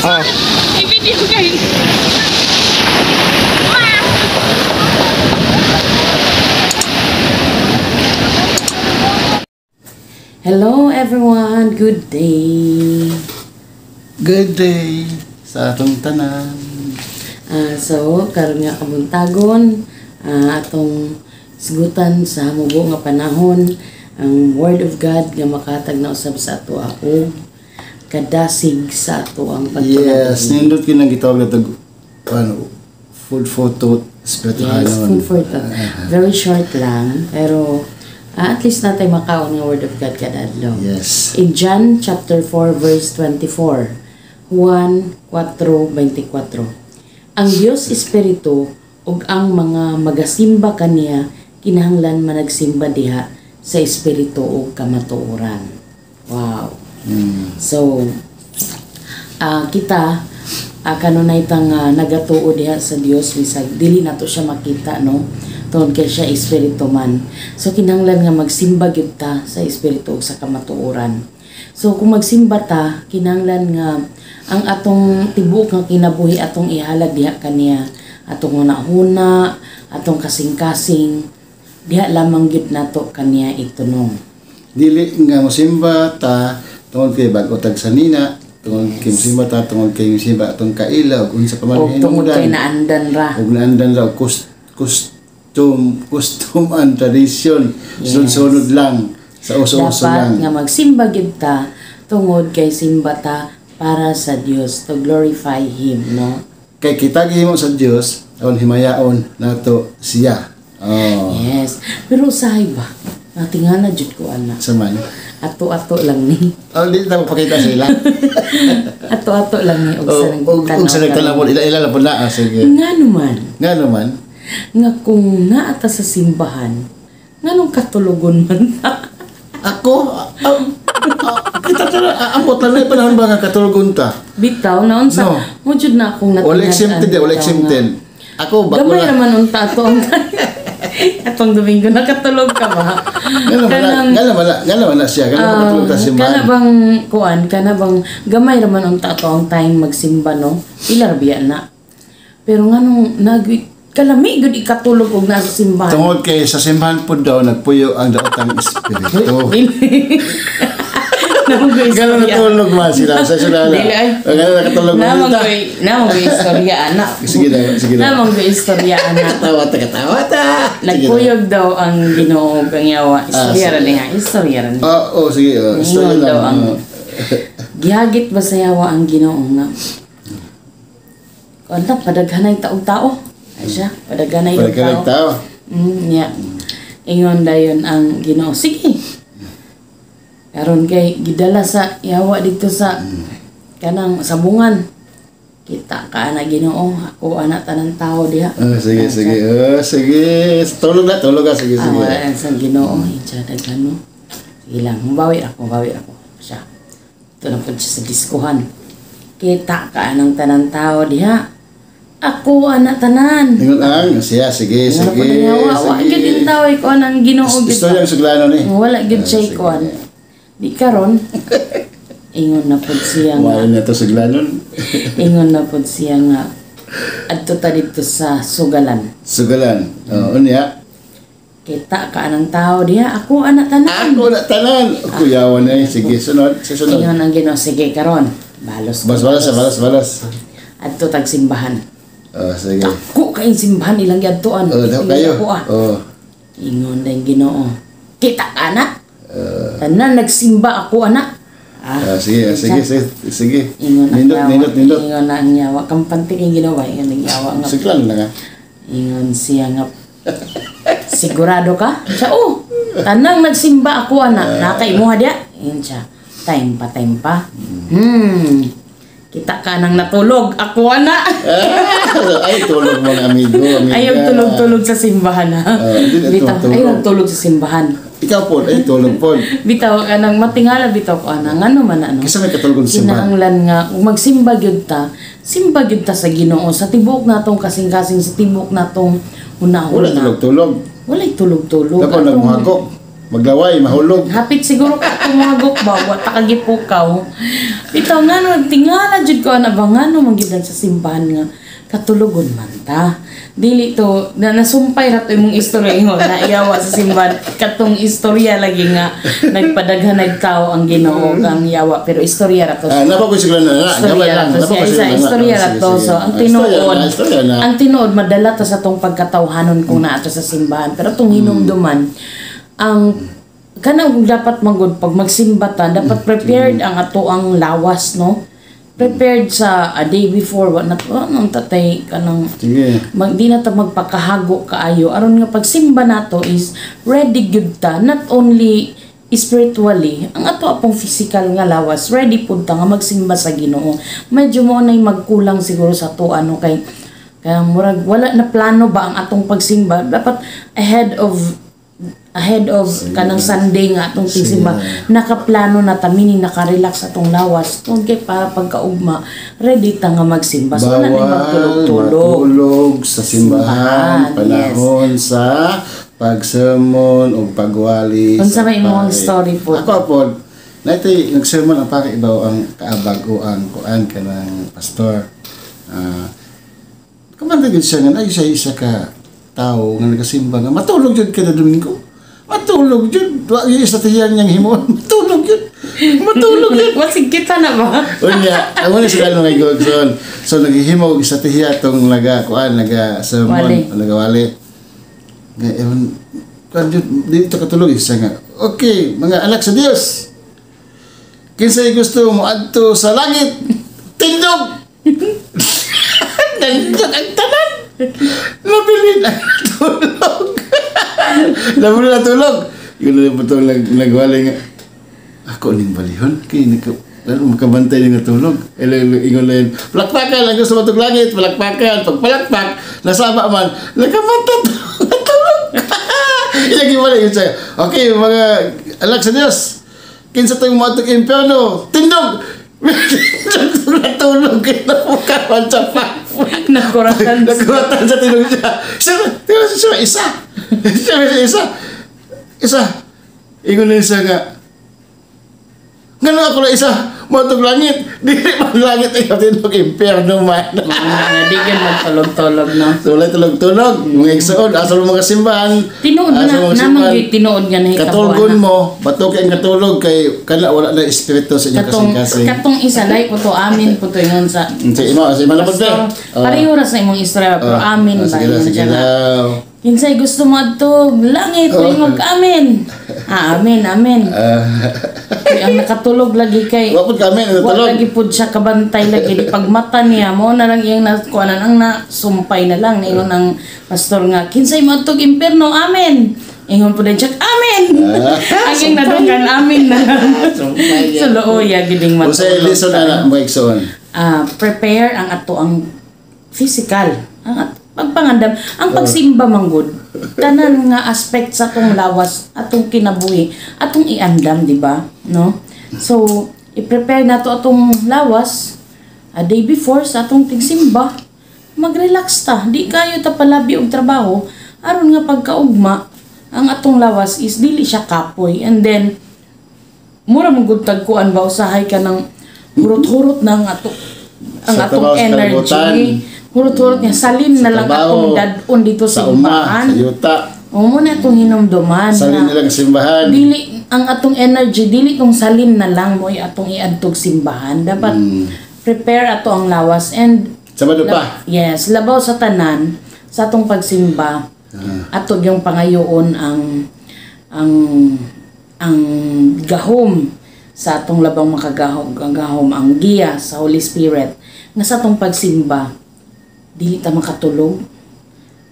Oh. I-video kayo. Hello everyone, good day. Good day sa atong tanan. So karon nga kabuntagon, atong sigutan sa mubo nga panahon ang Word of God nga makahatag na usab sa ato og kadasig sa ato ang Yes, pagkinabuhi. Nindot kinang gitawag na ano, food for thought, spiritual. Yes, food for thought. Very short lang, pero at least natay makaon nga Word of God kada adlaw. Yes. In John chapter 4 verse 24, Juan 4:24. Ang Dios Espiritu ug ang mga magasimba kaniya kinahanglan managsimba diha sa espiritu ug kamatuoran. Wow. So kita kanunay tang nagatuo diha sa Dios bisag dili nato siya makita, no, tungod kay siya espiritu man. So kinahanglan nga magsimba gyud ta sa espiritu ug sa kamatuoran. So kung magsimba ta, kinahanglan nga ang atong tibuok nga kinabuhi atong ihalad diha kaniya, atong hunahuna, atong kasing-kasing, diha lamang gyud nato kaniya itunong. Dili nga mosimba ta tungod kay bag-o tag sanina, tungod kay mosimba ta tungod kay mosimba atong kaila ug unsa pa man O tungod kay naandan ra. Ug naandan ra og custom and tradition. Sunod-sunod lang sa uso-uso Dapat lang. nga magsimba gyud ta tungod kay simba ta para sa Dios, to glorify Him, no? Kay kita gihimo sa Dios aron himayaon nato siya. Oh. Yes. Pero usahay ba? Natingala jud ko ana. Sa man. Ato-ato lang ni. Oh, di ta mapakita sila. Ato-ato lang ni og sa Oh, og sa nagtanaw ila ila lang po na. Ah, sige. Nga naman Nga naman. Nga kung naata sa simbahan, nganong katulogon man ta? Ako, kita tara, ambot lang na panahon ba nga katulogon ta? Bitaw naon sa No. mo jud na akong Wala natingad-an exempted, wala bitaw nga. exempted. Ako, bako Gamay na. naman unta ato ang atong Domingo, nakatulog ka ba? Nga naman na, nga naman na siya, nga naman katulog ta simbahan. Kana bang kuan, kana bang gamay raman unta ato ang time magsimba, no? Pila ra biya na. Pero nganong nag kalami gud ikatulog og nasa simbahan. Tungod kay sa simbahan po daw, nagpuyo ang daotang espiritu. Namang ko Gano'n istorya. natulog man sila sa sila. Dili ay. Gano'n nakatulog man Namang dito. ko namang ko istorya ana. Sige na, sige na. Namang ko istorya ana. Katawa ta, katawa ta. Sige na. Nagpuyog daw ang Ginoo ug ang yawa. Istorya Ah, ra niya, istorya ra niya. Oo, oh, sige. Oh, istorya Ingon lang. daw ang gihagit ba sa yawa ang Ginoo nga kuan ta, padaghanay taog tao. Ay siya, padaghanay og Padaghanay tao. tao. Yeah. Ingon dayon ang Ginoo. Sige. Karon kay gidala sa yawa dito sa kanang sabungan. Kita ka ana Ginoo, ako ana tanan tao diha. Oh, sige, sige. Oh, sige. Tulog na, tulog na. Sige, Ah, sige. wala sa Ginoo, itsa daghan, no. Sige lang, mabawi ako, mabawi ako. Siya. Ito na po siya sa diskuhan. Kita ka anang tanan tao diha. Ako ana tanan. Ingon ang siya, sige, Ingon sige. po na yawa, wa Sige. gyud in tao ko anang Ginoo gyud. Istorya ang suglano ni. Wala gyud Ah, siya sige. kuan. Di karon ingon na pud siya nga Wala na to suglanon. Ingon na pud siya nga adto ta dito sa sugalan. Sugalan. Oh, unya. Kita ka anang tao diha, ako ana tanan. Ako na tanan. Kuyawan na eh. Sige, sunod. Sa sunod. Ingon ang Ginoo, sige karon. Balos ko. Balas, balas, balas, balas. Adto tag simbahan. Oh, sige. Dako kayong simbahan ilang giadtuan. Oh, daw kayo. Ako, ah. Oh. Ingon dayong Ginoo. Kita ka ana. Tanan nagsimba ako ana. Ah, Ah, sige, sige, sige, sige. Ingon ang Nindot, yawa. nindot, nindot. Ingon na ang yawa. Kampante kay Ginoo ba? Ingon ang yawa nga. Suglan lang ah. Ingon siya nga. Sigurado ka? Siya, oh. Tanang nagsimba ako ana. Nakaimuha diya. Ingon siya. Time pa, time pa. Kita ka nang natulog. Ako ana. Ah, ay, tulog mga amigo, amiga. Ayaw tulog-tulog sa simbahan ha. Ah, hindi na Bitaw, tulog. ayaw tulog sa simbahan. Ikaw po, ay tulog po. Bitaw kanang matingala bitaw ko ana ngano man ano. Kasi may katulog sa simbahan. Kinahanglan nga kung magsimba gyud ta, simba gyud ta sa Ginoo sa tibuok natong kasing-kasing, sa tibuok natong Wala hunahuna. tulog-tulog. Walay tulog-tulog. Dapat nagmuhagok. Maglaway, mahulog. Hapit siguro ka itong mga gukbaw, wa ta kagipukaw. Bitaw nga no, tingala jud ko ana ba, ngano man gyud sa simbahan nga katulogon man ta. Dili to na nasumpay ra to imong istorya, ingon na iyawa sa simbahan, katong istorya lagi nga nagpadaghan nagtao ang Ginoo ang yawa, pero istorya ra to. Ah, napa ko siguro na. Istorya ra to siya. Isa, istorya ra to. Sige, So, ang sige. Ah, tinuod, istorya na, istorya na. Ang tinuod, madala ta sa tong pagkatawhanon kung naa ta sa simbahan. Pero tong hinumduman, ang kanang dapat manggod pag magsimba ta, dapat prepared ang ato ang lawas, no? Prepared sa a day before, wa na to, anong tatay, kanang Sige. Di na ta magpakahago kaayo aron nga pagsimba nato is ready gyud ta, not only spiritually, ang ato apong physical nga lawas, ready pud ta nga magsimba sa Ginoo. Medyo mo nay magkulang siguro sa ato ano, kay kaya murag wala na plano ba ang atong pagsimba. Dapat ahead of kanang Sunday nga atong pagsimba, nakaplano na ta, meaning naka-relax atong lawas tungod kay para pagkaugma ready ta nga magsimba. So wala na Bawal magtulog-tulog. Matulog sa simbahan, Simbahan, panahon sa pagsermon o pagwali. Unsa sa may imong pare. Story po? Ako po, naito'y nagsermon ang pare ibaw ang kaabag o ang kuan kanang pastor. Ah, kamanda gyud siya nga ay siya isa ka tao nga nagasimba nga matulog jud kada Domingo. Matulog jud. Wa gyud estratehiya niyang himuon. Matulog jud. Matulog jud. Masig kita na ba? Unya, ang una sila nung igogson. So naghihimo og estratehiya tong naga kuan, naga sermon, Wali. Nagawali. Nga ewan kuan jud dito katulog isa nga. "Okay, mga anak sa Dios. Kinsay gusto mo adto sa langit? Tindog!" Nandyan ang tanan. Nabilin ang tulog. Nabilin ang tulog. Yun na yung putong nagwali nga. "Ako ning balihon kay nagka lalo makabantay nga tulog." Ingon lang, "Palakpakan lang gusto matug langit, palakpakan." Pagpalakpak, nasaba man, nakamanta tulog. Iya gimana yun siya. "Okay, mga anak sa Dios. Kinsa tong moadtog impyerno? Tindog!" Natulog kay napukawan sa pa. Nakuratan. Nagkuratan sa tinog siya. Siya, siya, siya, isa. Siya, siya, isa. Isa. Ingon na siya nga, "Ngano ako lang isa, moadtog langit? Dili man langit ay tinog, impyerno man." Mga nga di gyud magtulog-tulog, no? So, wala tulog-tulog. Mga igsoon, asa mo mga simbahan. Tinuod Asa na mga naman simbahan. Gyud tinuod nga nahitabo Katulgon ana. mo, batok ang katulog kay kana wala na espiritu sa inyong Katong kasing-kasing. Katong isa lay po to, amin po to ingon sa Sa imo na po. Pastor. Pareho ra sa imong istorya, pero amin ba Sige lang, yun sige siya nga. lang. "Kinsay gusto mo adto langit, oh. Mag amen." Ah, amen, amen. Kay ang nakatulog lagi kay Wa pud kami wa natulog. lagi pud siya kabantay lagi di pagmata niya mo na lang iyang nakuanan ang nasumpay na lang. Ingon ang pastor nga, "Kinsay mo adtog impierno, amen." Ingon pud siya, "Amen." Ang iyang nadunggan, amen na lang. So looya giding Usay matulog. Lesson ana, mga igsoon? Ah, prepare ang ato ang physical ang pagpangandam ang pagsimba manggod, tanan nga aspect sa atong lawas, atong kinabuhi, atong iandam, di ba, no? So i-prepare nato atong lawas a day before sa atong tigsimba. Magrelax ta, di kayo ta palabi og trabaho aron nga pagkaugma ang atong lawas is dili siya kapoy. And then mura mong gud tagkuan ba, usahay ka ng hurot-hurot na ang Sa atong trabaho sa kalibutan. Energy hurot-hurot niya, salin na Sa lang trabaho, atong dad-on dito sa sa uma, simbahan. Sa yuta. O mo na itong hinumduman Salin na nilang simbahan. Dili ang atong energy, dili tong salin na lang mo atong iadtog simbahan. Dapat prepare ato ang lawas and Sabado pa. Yes, labaw sa tanan sa atong pagsimba, ato yung pangayoon ang gahom sa atong labang makagahom, ang gahom, ang giya sa Holy Spirit nga sa atong pagsimba dili ta makatulog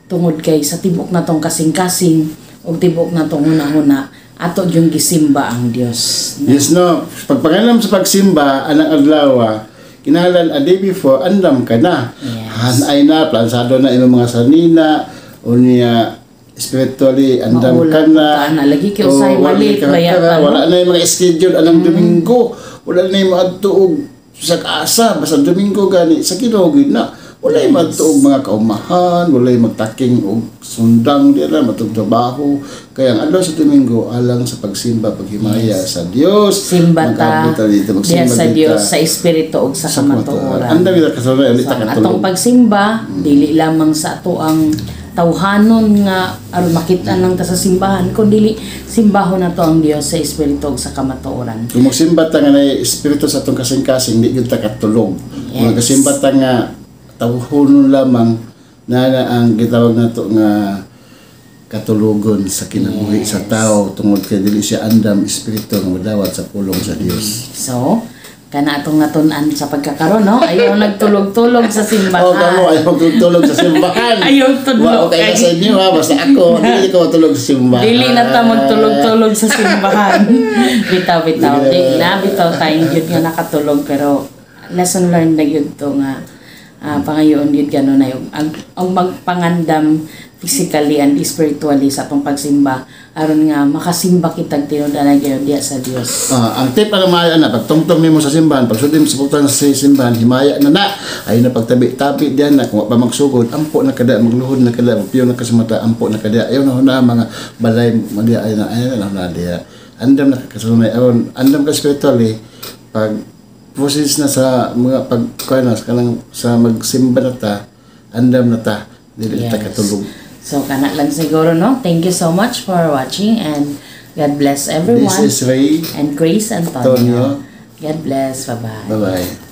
tungod kay sa tibok natong kasing-kasing ug tibok natong hunahuna, ato yung gisimba ang Dios. Yes, no. Pagpangalam sa pagsimba, anang adlaw, kinahanglan a day before, andam ka na. Yes. Hanay na, plansado na imong mga sanina, unya spiritually, andam Maulap ka na. ka na. Lagi kay usay Oo, wala malit, ka- bayatan, ka- no? Wala na yung mga schedule anang Domingo. Wala na yung mga og sa kaasa. Basta Domingo gani, sa Ginoo gyud na. Walay magtuog mga kaumahan, walay magtaking og sundang dira matug trabaho. Kaya ang adlaw sa Domingo alang sa pagsimba, paghimaya sa Dios. Simba ta Mag-abot ta dito, diha magsimba sa dito Dios sa espiritu ug sa sa kamatuoran. Ang dami na kasunod, dili So, ta ang katulog. atong pagsimba, dili lamang sa ato ang tawhanon nga aron makita lang ta sa simbahan, kun dili simbahon nato ang Dios sa espiritu ug sa kamatuoran. Kung magsimba ta nga na espiritu sa atong kasing-kasing, di gyud ta katulog. Kung magsimba ta nga tawhonon lamang na ang gitawag nato nga katulogon sa kinabuhi sa tao tungod kay dili siya andam espiritu nga madawat sa pulong sa Dios. So, kana atong natun-an sa pagkakaron, no? Ayaw nagtulog-tulog sa simbahan. Oh, kamo ayaw tulog sa simbahan. Ayaw tulog. Wa okay na sa inyo ha, basta ako dili ko matulog sa simbahan. Dili na ta magtulog-tulog sa simbahan. Bitaw, bitaw. Dili Di na, bitaw tayong yun nga nakatulog. Pero lesson learned na yun to nga pangayoon yun gano'n na yung ang magpangandam physically and spiritually sa atong pagsimba aron nga makasimba kitag tinud-anay gayon diya sa Dios. Ah, ang tip ang maya na pagtungtong nimo sa simbahan, pagsud nimo sa pugtan sa simbahan, himaya na na. Ay na pagtabi-tabi diyan na kung wa pa magsugod, ampo na kada, magluhod na kada, magpiyo na ka sa mata, ampo na kada. Ayaw na huna mga balay diya ay na huna diya. Andam na kasunay aron andam ka spiritually pag process na sa mga pag kuan na sa kanang sa magsimba na ta, andam na ta, dili ta katulog. So kana lang siguro, no. Thank you so much for watching and God bless everyone. This is Ray and Grace Antonio. Antonio. God bless. Bye-bye. Bye-bye.